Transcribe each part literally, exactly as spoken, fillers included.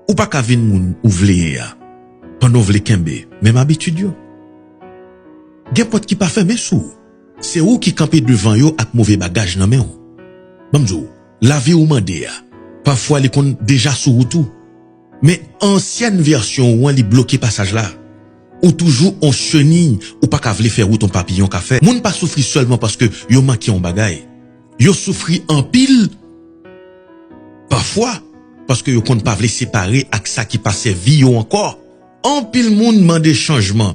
Ou pa ka vin moun ou vle ye a pandan w vle kenbe menm abitid yo. Gen pòt ki pa fèmen sou ou. Se ou ki kanpe devan yo ak move bagaj nan men w. Ban m di w, lavi ou mande a, pafwa li konn deja sou wout ou. Men ansyèn vèsyon ou an, li bloke pasaj la. Ou toujou on cheniy, ou pa ka vle fè wout on papiyon ka fè. Moun pa soufri sèlman paske yo manke on bagay. Yo soufri anpil, pafwa, paske yo konn pa vle separe ak sa ki pa sèvi yo ankò. Anpil moun mande chanjman,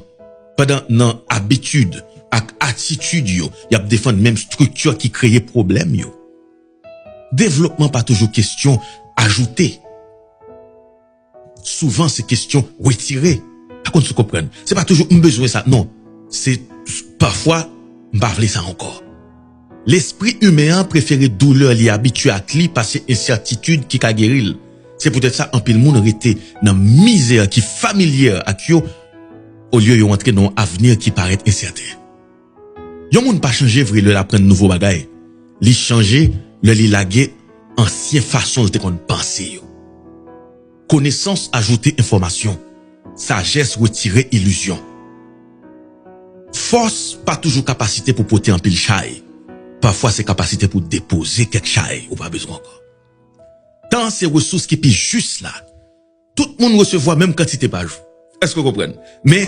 pandan nan abitid ak atitid yo, y ap defann menm estrikti ki kreye pwoblèm yo. Devlopman pa toujou kesyon ajoute. Souvan, se kesyon retire. Pa konn si w konprann. Se pa toujou m bezwen sa. Non. Se pafwa, m pa vle sa ankò. Lespri imen an prefere doulè li abitye ak li pase ensètitid ki ka geri l. Se poutèt sa anpil moun rete nan mizè ki familyè ak yo, olye yo antre nan yon avni ki parèt ensèten. Yon moun pa chanje vre lè l aprann nouvo bagay. Li chanje lè li lage ansyen fason l te konn panse yo. Konesans ajoute enfòmasyon. Sajès retire ilizyon. Fòs pa toujou kapasite pou pote anpil chay. Pafwa, se kapasite pou depoze kèk chay ou pa bezwen ankò. Tan se resous ki pi jis la. Tout moun resevwa menm kantite pa jou. Èske w konprann? Men,